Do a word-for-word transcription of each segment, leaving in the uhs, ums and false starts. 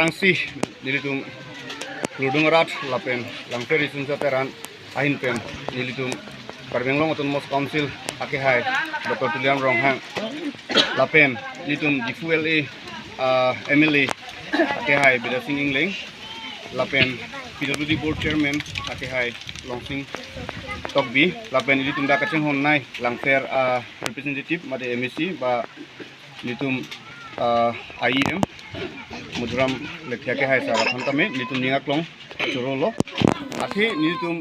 Tangsi nelitum Kludung arat lapen Langpher Riso Nimso Teron ahin pen nelitum Karbi Anglong Autonomous Council akehai Doctor Tuliram Ronghang lapen nelitum Diphu L A, ah, M L A akehai Bidya Sing Engleng lapen P W D Board Chairman akehai Longsing Tokbi lapen nelitum dak kachinghon nai Langpher, ah, representative mate M A C ba nelitum, ah, I E M Madhuram Lekthe akehai sar aphan tame nelitum ning aklong chorolo. Athe nelitum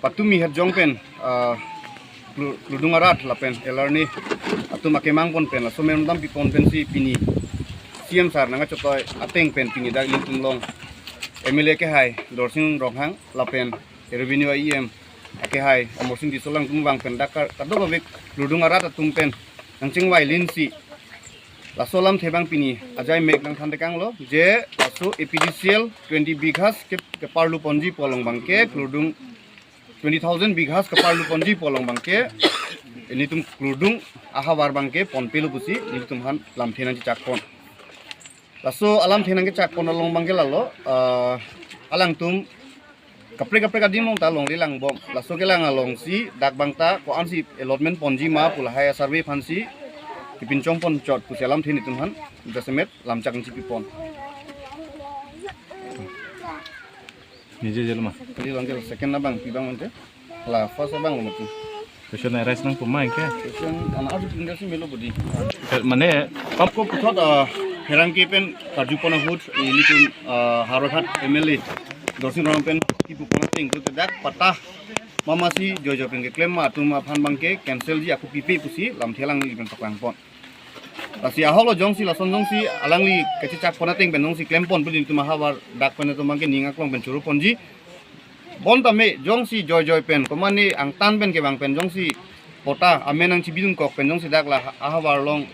patumi het jong pen, ah, Klu-, Kludung arat lapen elarni atum akemang pon pen laso memdam pipon pensi pini C M sar nangkachotoi ateng pen pini dak nelitum along M L A akehai Dorsing Ronghang lapen Revenue I E M akehai Amarsing Tisso alangtum vang pen dak ka-, kadokave Kludung arat atum pen nangchingvai linsi laso alamthe abang pini ajai mek nangthan tekanglo je laso A P D C L twenty bighas ke, keparlu ponji pu along abangke Kludung twenty thousand bighas keparlu ponji pu along abangke nelitum Kludung ahavar abangke ponpelo pusi nelitum aphan lamthe nangchechak pon. Laso alamthe nangkechak pon along abangke lalo, ah, alangtum kaprek kaprek adim along ta longle langbom. Laso kelang alongsi dak abang ta ko-ansi allotment ponji ma pu lahai a-survey aphansi kepinchong pon chot pusi alamthe nelitum aphan jasemet lamchak nangchipi pon. Nije jelo ma. Kali lang ke second abang pi abang mante. La first abang lo mati. Question arise nangpo ma ke? Question ana arju pinda si melo budi. Mane, pap ko puthot, ah, pherangke pen karju pon ahut, nelitum, ah, Howraghat M L A Dorsing Ronghang pen kipu pon ateng ke dak patta ma masi joijoi pen keklem ma atum aphan abangke cancel ji, ako pipe pusi lamthe alangli pen paklang pon. Lasi ahok lo jongsi lason jongsi alangli kachechak pon ateng pen jongsi klem pon pu nelitum ahavar dak pen atum abangke ning aklong pen choro ponji. Bonta me jongsi joijoi pen, komane angtan pen kevang pen jongsi patta amen nangchibidun kok pen jongsi dak la ahavar along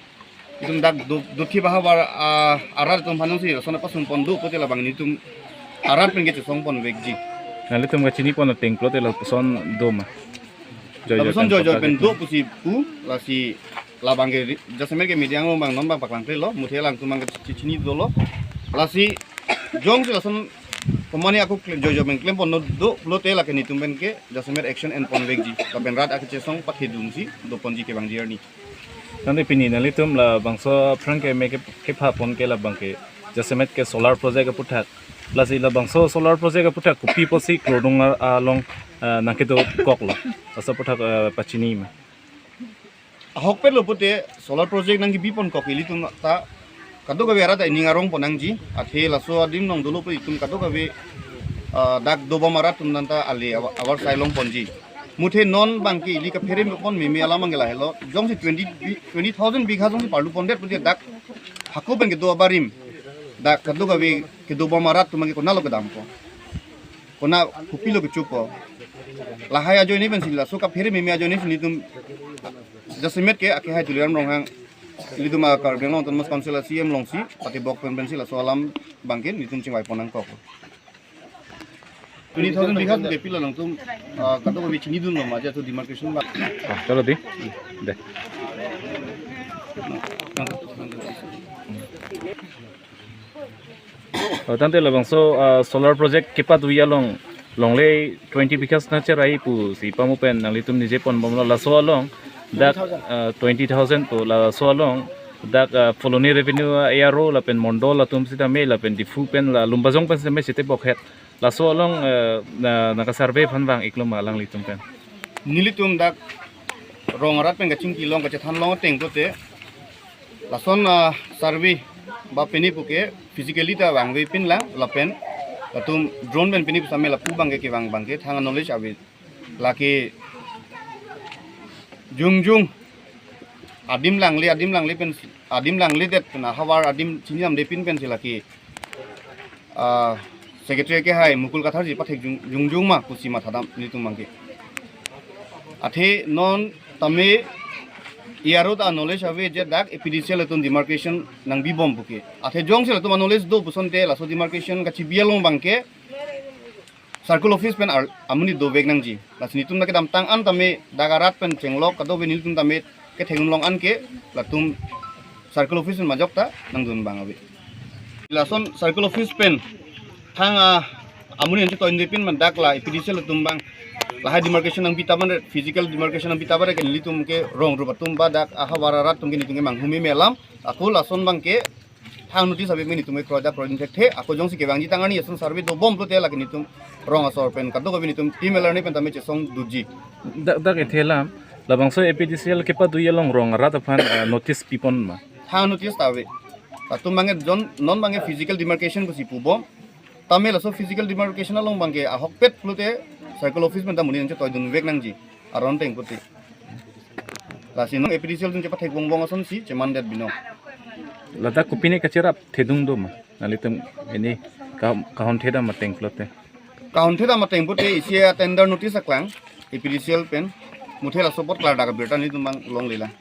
itum dak do, dothip ahavar, ah, arat atum aphan jongsi lason apasung pon do pulote labang nelitum arat pen kechesong pon vekji. Nanglitum kachini pon ateng pulote lapuson do ma? Joijoi lapuson pen joijoi patta pen do pusi pu, lasi labang ke ri-, jasemet ke media along abang non abang paklang klelo, muthe alangtum abang ke chi-, chini dolo. Lasi jongsi lason komane ako kle-, joijoi pen klem pon do pulote lake nelitum pen ke jasemet action en pon vekji. Lapen rat akechesong pathedunsi do ponji kevang journey. Tangte pini nanglitum labangso aphrang ke me ke, kepha pon ke labang ke jasemet ke solar project aputhak. Lasi labangso solar project aputhak kopi pusi Kludung a-, along, ah, nangkedo koklo. Laso aputhak, ah, pachini ma? Ahokpet lo pute solar project nangkebi pon kok ilitum ta kadokave arat ta ining arong pon nangji, athe laso adim along dolo pu itum kadokave, ah, dak dobom arat atum nanta ale awa-, ahavar sai long ponji. Muthe non abangke ili kaphere pon meme alam abangke lahelo. Jongsi twenty bi-, twenty thousand bigha jongsi parlu pondet pute dak hako pen kedo abarim, dak kadokave kedobom arat atum abangke konatlo kedampo, kona kopilo kechopo. Lahai ajoine pensi laso kaphere meme ajoine si nelitum jasemet ke akehai Tuliram Ronghang, ilitum a Karbi Anglong Autonomous Council a C M alongsi patebok pen pensi laso alam abangke nelitum chingvai pon nangkok. Twenty thousand bigha ke pilo alangtum, ah, kadokave chinidunlo ma aja tu demarcation abang. Ah, chalo di. De. Oh, tangte labangso, ah, solar project kepatui along longle twenty bighas nangcherai pusi pamu pen nanglitum nije ponbomlo, laso along dak, ah, twenty thousand pu, laso along dak, ah, Phuloni Revenue A R O lapen mondol atum sitame lapen Diphu pen la Lumbajong pen sitame site bokhet. Laso along, eh, na, nangkasurvey aphan vang-iklo ma alanglitum pen? Nelitum dak rong arat pen kachingki along kachethan long ateng pute lason, ah, survey ba pini puke physically ta vangve pinlang lapen latum drone pen pini pusitame lapu abangke kevang abangke thang knowledge ave. Lake jongjong adim langle, adim langle pen, adim langledet pen ahavar adim chinidamde pin pensi lake, ah, Secretary akehai Mukul Kathar ji pathek jong, jongjong ma pusi mathadam nelitum abangke. Athe non tame A R O ta knowledge ave je dak A P D C L atum demarcation nangbibom puke. Athe jongsi latum knowledge do pusonte laso demarcation kachibi along abangke Circle Office pen ar-, amonit dovek nangji. Lasi nelitum kedamtang an tame dak arat pen chenglok kadokave nelitum tame kethek-un long an ke latum Circle Office pen majok ta nangdun abang ave. Lason circle office pen thang a amonit anchot toidunde pin man dak la A P D C L atum abang lahai demarcation nangpi ta ban, physical demarcation nangpi ta ban ke nelitum ke rong rup atum ba dak ahavar arat atum ke nelitum ke manghumeme alam. Ako lason abang ke thang notice ave, nelitum ke kroida kroidun thekthe. Ako jongsi kevangji tang arni ason survey dobom pulote lake nelitum rong asor pen kadokave nelitum team alarni pen tame chesongdunji. Dak dak ethe alam, labangso A P D C L kepadu along rong arat aphan, eh, notice pipon ma? Thang notice ta ave. Latum abang ke jon non abang ke physical demarcation pusi pubom. Tame laso physical demarcation along abang ke ahokpet pulote circle office pen ta amonit anchot toidunvek nangji aron ateng pulote. Lasi non A P D C L atum chepathek bongbong asonsi chemandet binong. Ladak kopine kacherap thedung do ma? Nanglitum ini ka-, kahon thedam ateng pulote. Kahon thedam ateng pulote isi a tender notice aklang A P D C L pen muthe laso apot klardak abirta nelitum abang longlelang.